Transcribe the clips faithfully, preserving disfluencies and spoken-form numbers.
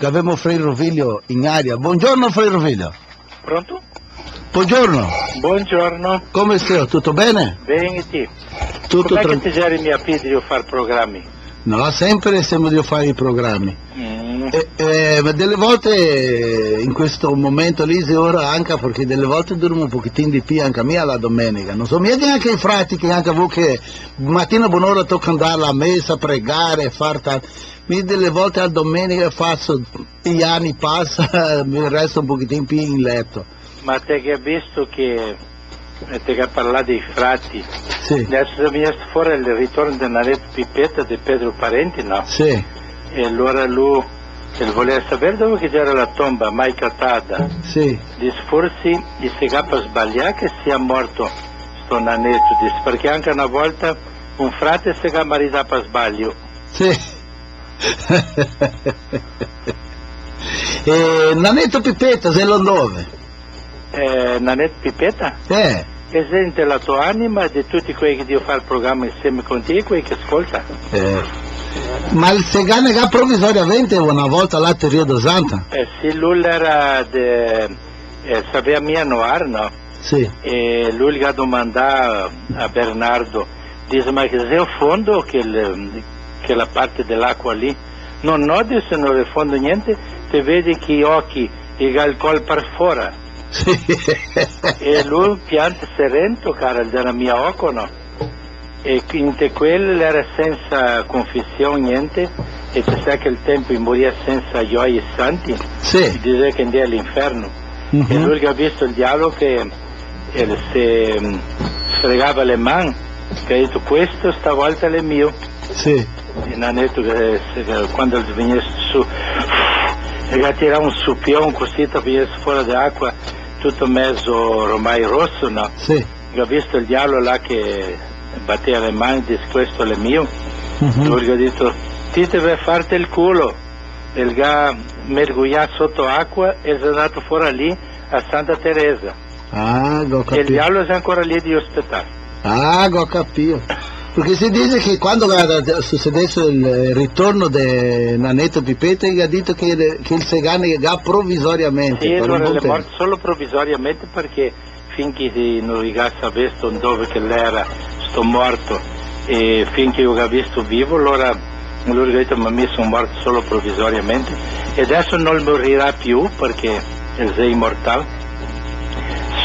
Avemo Frei Rovilio in aria. Buongiorno, Frei Rovilio. Pronto? Buongiorno. Buongiorno. Come stai? Tutto bene? Ben, e ti? Tutto tranquillo. Come che te geri mia pì de far programi? No, sempre semo de far i programi. Mm. E, e, ma dele volte, eh, in questo momento lì, se ora anca, parché dele volte durmo un pochetin de pì anca mi la domenica. No so, mia che anca i frati, che anca voi che matina bonora toca andar a mesa, pregare, far ta-, mi dele volte la domenica faso, i ani pasa, mi resto un pochetin pì in leto. Ma te che ga visto che, eh, te che ga parlà dei frati. Sì. Deso xe vegnesto fora el ritorno de Naneto Pipeta de Pedro Parenti, no? Sì. E alora lu, el volea saver dove che gera la tomba mai catada. Sì. Dis forsi i se ga par sbaliar che sia morto sto Naneto, dis, parché anca na volta un frate se ga maridà par sbalio. Sì. E Naneto Pipeta, xe lo dove? Eh, Naneto Pipeta? Eh. E xe inte la to anima de tuti quei che drio far programa insieme con ti e quei che scolta? Eh. Ma el se ga negà provisoriamente una volta là a Rio do Santa? Eh, sì, lu l'era de, eh, savea mia noar, no? Sì. E lu el ga domandà a Bernardo, dise: "Ma che xe fondo che le, che la parte de l'acua lì?" "No, no", dise, "no xe fondo gnente, te vedi che i ochi i ga el col par fora." Sì. E lu piante serento, cara, el gera mia oco, no? E inte quel l'era sensa confesion, gnente, e te sa che el tempo i moria sensa i oei santi, sì, i disea che ndea a l'inferno. Mhm. E lu el ga visto el diavolo che el se, mm, sfregava le man, che ga dito: "Questo stavolta l'è mio." Sì. E Naneto che, se, che quando el vegnea su, el ga tirà un supion cusì, el vegnea fora de acua, tuto mezo ormai roso, no? Sì. Ga visto el diavolo là che batea le man, dis: "Questo l'è mio." Mhm. Lu el ga dito: "Ti te ve farte el culo." El ga merguià soto acua e el xe ndà fora lì a Santa Teresa. Ah, go capì. E el diavolo xe ancora lì de spetar. Ah, go capì. Parché se dise che quando ga sucedesto el ritorno de Naneto Pipeta, el ga dito che, che el se ga negà provisoriamente. Sì, par un bon tempo. Alora l'è morto solo provisoriamente parché fin che no i ga savesto dove che l'era sto morto, e fin che i ga visto vivo, alora, alora i ga dito: "Ma mi son morto solo provisoriamente, e deso no morirà più parché el xe imortal."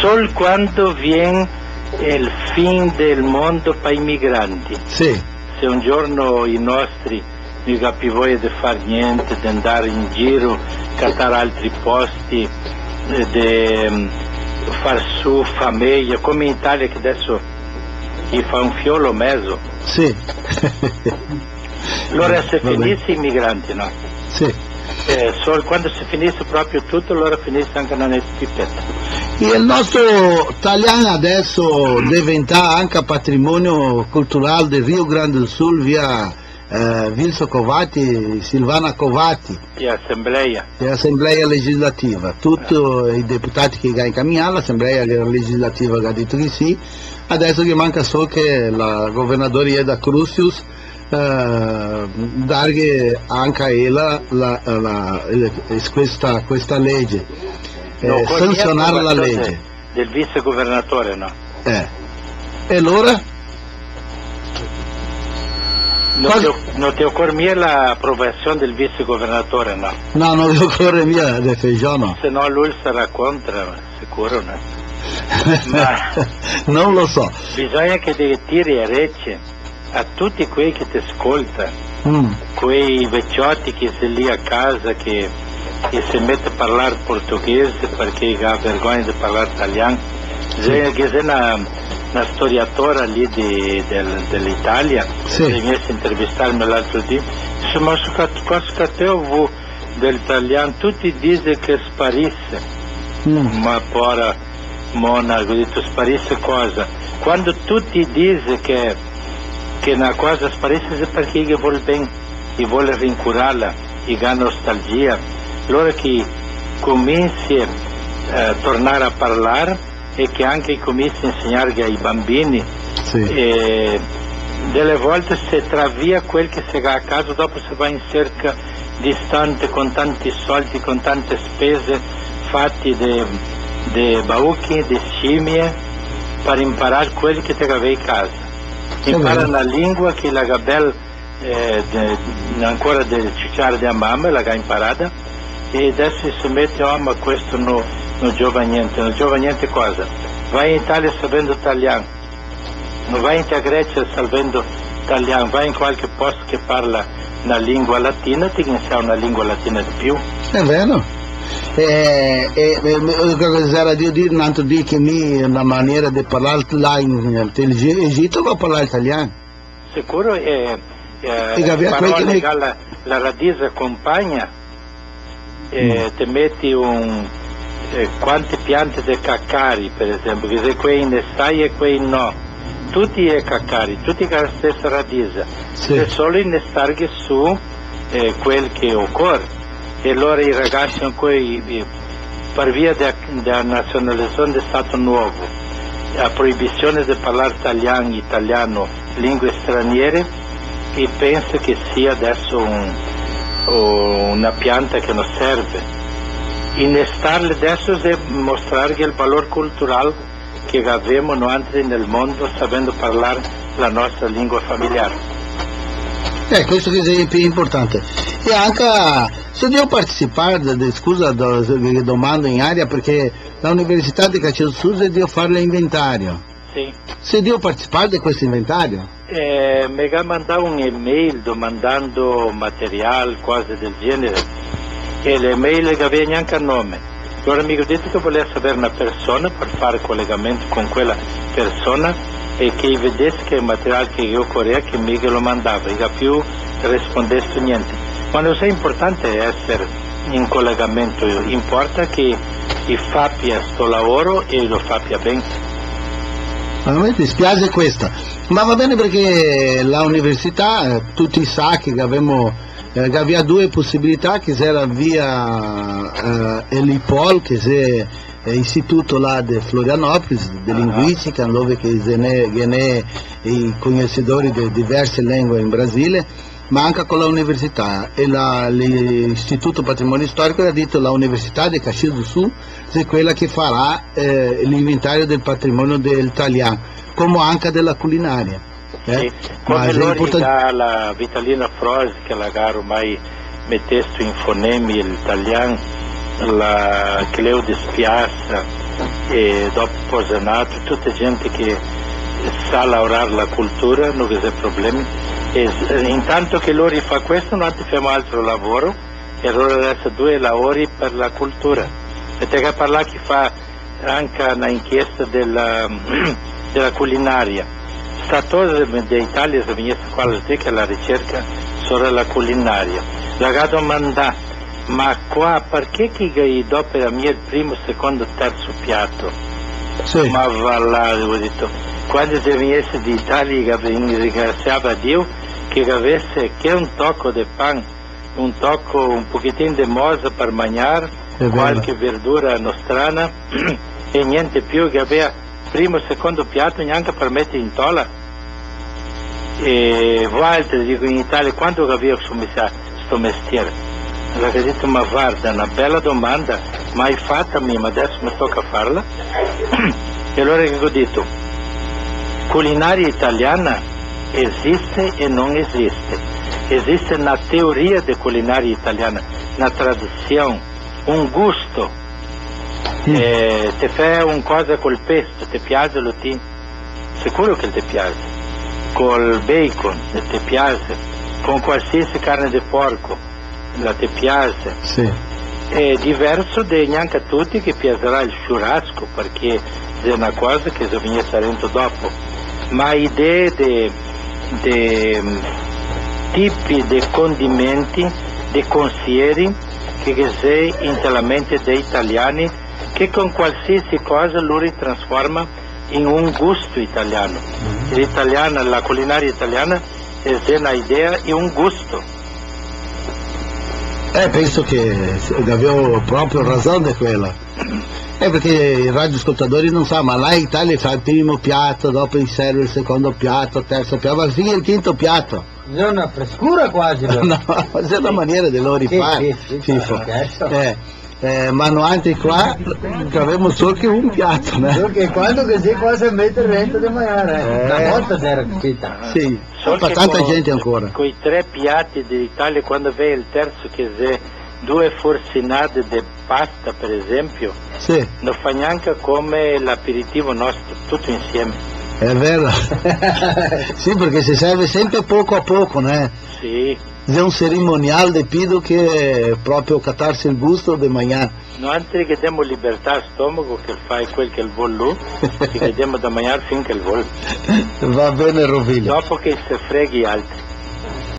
Sol quando vien el fin del mondo pa i migranti. Sì. Se un giorno i nostri no i ga più voia de far gnente, de ndar in giro, catar altri posti, eh, de, mm, far su fameia, come in Italia che deso i fa un fiolo mezo. Sì. Alora se finise i migranti, no? Sì. Eh, sol quando se finise proprio tuto, alora finise anca Naneto Pipeta. E el nostro talian deso deventà anca patrimonio cultural del Rio Grande do Sul via eh, Vilso Covati, Silvana Covati. E asembleia. E asembleia legislativa. Tuti i deputati che ga incaminà, l'asembleia legislativa ga dito che sì. Deso che manca solo che la governadoria da Crucius, eh, darghe anca a ela la, la, la, questa, questa lege, eh, sansionar la lege. Del vicegovernatore, no? Eh. E alora? No te, no te ocore mia la aprovasion del vicegovernatore, no? No, no me ocore mia, de feijão, no. Se no lu el sarà contra, sicuro, no? Ma no lo so. Bisogna che te tiri e rece a tuti quei che te scolta, quei vecioti che xe lì a casa, che, che se mete a parlar portoghese parché i ga vergogna de parlar talian. Sì. Xe, che xe na, na storiatora lì de, del, de l'Italia, sì, che vegnese a intervistarme l'altro dì. Dise: "Ma su ca-, cosa che te vu del talian, tuti dise che sparise." Mm. Ma pora mona, go dito: "Sparise cosa?" Quando tuti dise che, che na cosa sparise xe parché i ghe vol ben, i vol rincurarla, i ga nostalgia. Alora che cominsi, eh, tornar a parlar, e che anca i cominsi a insegnarghe ai bambini. Sì. E dele volte se travia quel che se ga a casa, dopo se va in serca distante, con tanti soldi, con tante spese, fati de, de bauchi, de simie, par imparar quel che te gavei casa. Impara na lingua che la ga bel, eh, de, ancora de ciuciare de a mama, la ga imparada, e deso se mete, "Oh, ma questo no, no giova gnente." No giova gnente cosa? Vai in Italia savendo talian, no vai inte a Grecia savendo talian, vai in qualche posto che parla na lingua latina, te insegnano na lingua latina de più. Xe vero. Eh, eh, eh, eh, sarà de dir, un altro dì che mi, na maniera de parlar là in, in Egito, va a parlar talian. Sicuro, eh, eh, e gavea quel che parola, ne- la, la radice compagna, eh, te meti un, eh, quante piante de cacari, per esempio, che xe quei in estaie e quei no. Tuti xe cacari, tuti co la stesa radice. Sì. Xe solo inestarghe su, eh, quel che ocore. E alora i ragasi ancora, i, i, par via de, de nasionalizasion de Stato Novo, a proibision de parlar talian, italiano, lingue straniere, i pensa che sia deso un, o, na pianta che no serve. Inestarle deso xe mostrarghe el valor cultural che gavemo noantri nel mondo, savendo parlar la nostra lingua familiar. Eh, questo che xe pì importante. E anca, se drio participar, de, de, scusa, do-, se, che domando in aria, parché la Università de Caxias do Sul se drio far l'inventario. Sì. Se drio participar de questo inventario? Eh, me ga mandà un email domandando material, cose del genere. E l'email gavea gnanca nome. Alora mi go dito che volea saver na persona par far colegamento con quela persona e che i vedese che material che i ocorea, che mi ghe lo mandava. I ga più respondesto gnente. Ma no xe importante eser in colegamento, importa che i fapia sto laoro e lo fapia ben. A me dispiace questa. Ma va ben, parché la università, eh, tuti sa che gavemo, eh, che gavea due posibilità, che gera via, eh, l'IPOL, che xe, eh, istituto là de Florianópolis, de linguistica, dove che ghe n'è, ghe n'è i conosedori de diverse lingue in Brasile, ma anca co la università, e la, l'Istituto Patrimonio Storico ga dito la Università de Caxias do Sul xe quela che farà, eh, l'inventario del patrimonio del talian, come anca dela culinaria, eh? Sì, ma come xe lori importan- ga la Vitalina Frosi, che la ga ormai metesto in fonemi el talian, la Cleo de Spiazza, e dopo Pozzanato, tuta gente che sa laorar la cultura, no ghe xe problemi. E s-, intanto che lori fa questo, noantri femo altro lavoro, e alora resta due laori par la cultura. E te ga parlà che fa anca na inchiesta dela, dela culinaria. Sta tosa de Italia xe vegnesta qua, la, che la ricerca sora la culinaria. La ga domandà: "Ma qua parché che i dopera mia el primo, secondo, terso piato?" Sì. "Ma va là", go dito, "quando te vegneste de Italia, che ringrasiava Dio che gavese che un toco de pan, un toco, un pochetin de mosa par magnar, qualche verdura nostrana, e gnente più, che gavea primo, secondo piato gnanca par meter in tola. E voaltri", digo, "in Italia, quando che gavea scominsià sto mestier?" La ga dito: "Ma varda, na bela domanda, mai fata mi, ma deso me toca farla." E alora che go dito? Culinaria italiana esiste e no esiste. Esiste na teoria de culinaria italiana, na tradision, un gusto. Mm. Eh, te fè un cosa col pesto, te piaxelo ti? Sicuro che te piaxe. Col bacon, te piaxe. Con qualsiasi carne de porco, la te piaxe. Sì. Xe diverso de gnanca tuti che piaxerà el churrasco, parché xe na cosa che xe vegnesta rento dopo. Ma idee de, de, mm, tipi de condimenti, de consieri, che, che xe inte la mente dei italiani, che con qualsiasi cosa lori trasforma in un gusto italiano. L'italiana, la culinaria italiana xe na idea e un gusto. Eh, penso che gaveo proprio rason de quela. Eh, parché i radioascoltadori no sa, ma là in Italia fa el primo piato, dopo i serve el secondo piato, terso piato, ma fin al quinto piato. Xe una frescura quasi, no? No, ma xe la maniera de lori far, sì, sì, sì, Fifo. Certo. Eh, eh, ma noantri qua gavemo sol che un piato, né? Sol che quando che xe qua se mete dentro de magnar, eh. Eh. Na volta gera cusì, ta. Sì, sol che tanta gente ancora. Coi tre piati de Italia, quando vien el terzo che xe due forsinade de pasta, per esempio, sì, no fa gnanca come l'aperitivo nostro, tuto insieme. Xe vero. Sì, parché se serve sempre poco a poco, né? Sì. Xe un cerimonial de pido che xe proprio catarse el gusto de magnar. Noantri ghe demo libertà a stomago che fa quel che el vol lu, che ghe demo da magnar fin che el vol. Va ben, Rovilio. Dopo che se freghi i altri.